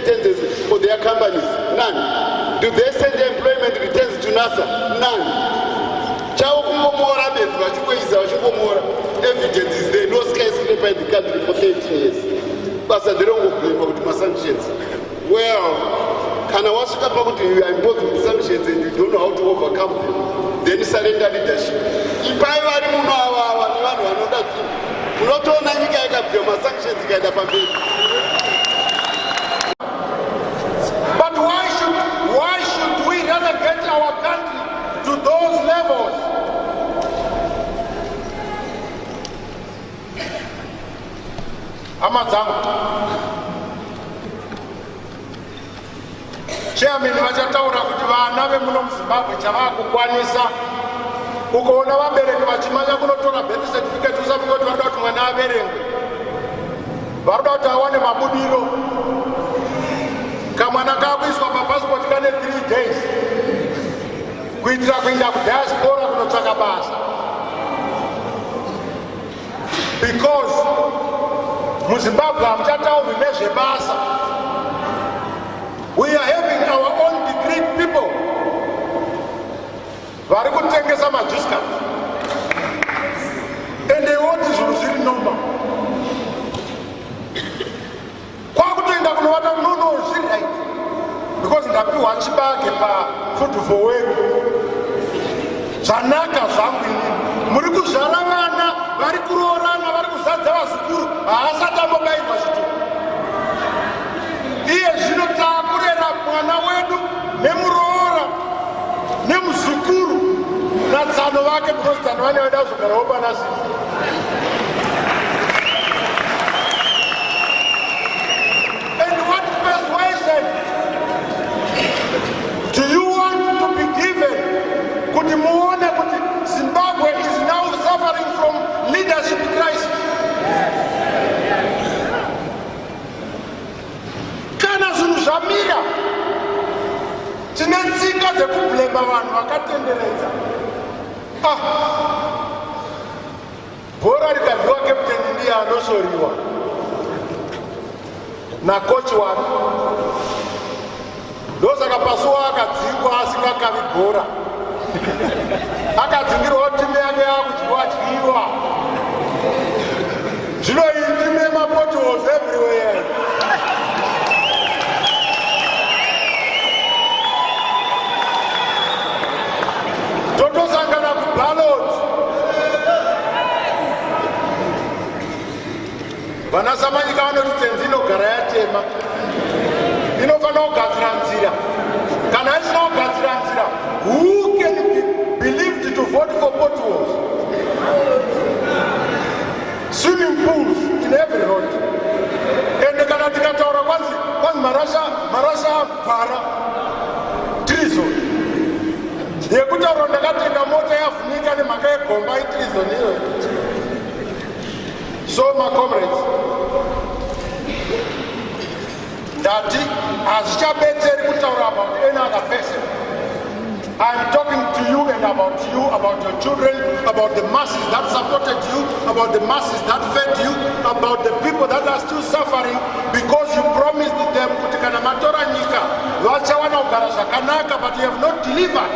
returns for their companies? None. Do they send employment returns to NASA? None. Chavo kungomora bedzi vachingoisa vachingomora. Evidence is there. No skyscraper in the country for 13 years. Basa nderongoblema kuti masanctions. Well, kana wasvika pakuti you are imposing sanctions and you don't know how to overcome them, then surrender leadership. Ipai vari muno ava ava nevanhu vanoda zvinhu. Unotoona nyika yakabviwa masanctions ikaenda pamberi. But why should we relegate our country to those levels? Hama dzangu, chairman vachataura kuti vana vemuno muZimbabwe chavakukwanisa ukaona vabereki vachimanya kunotora birth certificate, usafunga kuti varikuda kuti mwana averengwe, varikuda kuti awane mabudiro. Kamwana kakuiswa papasipoti kane 3 days kuitira kuenda kudiaspora kunotsvaka basa, because muZimbabwe hamuchataurwi nezvebasa. We are having our own degree people vari kutengesa majuice card ende woti zvinhu zviri normal, kwakutoenda kunovata. No, zviri right because ndapiwa chibage pafood for work, zvanaka zvangu inini. Muri kuzvara vana vari kuroorana, vari kuzadza vazukuru, haasati ambobayirwa zvituko. Iye zvino taakurera mwana wedu nemuroora nemuzukuru natsano vake, because tsano vane vaida kuzogarawo pana sisi. And what persuasion do you want to be given kuti muone kuti Zimbabwe is now suffering from leadership crisis? Kana zvinhu zvamira, tine tsika dzekublema vanhu vakatenderedza. Ah, bhora rikadyiwa, captain ndiye anosoriwa nakochi wake. Ndosaka Pasuwa akadzingwa asingakavi bhora, akadzingirwawo timu yake yakudyiwa dyiwa. Zvino iyi timu yemapotholes everywhere. Totosangana kuballot. Vana Samanyika vanoti tsenzi inogara yatema, inofanira kugadzira nzira. Kana isina kugadzira nzira, who can be believed to vote for potholes, swimming pools in every road? Ende kana tikataura kwanzi marasha, marasha agwara, treason. Yekutaura ndakatenga mota yavhunika nemhaka yegomba, itreason iyoyo. So macomrades, ndati hazvichabetseri kutaura about any other person. I'm talking to you and about you, about your children, about the masses that supported you, about the masses that fed you, about the people that are still suffering because you promised them kuti kana matora nyika vachawana kugara zvakanaka, but you have not delivered.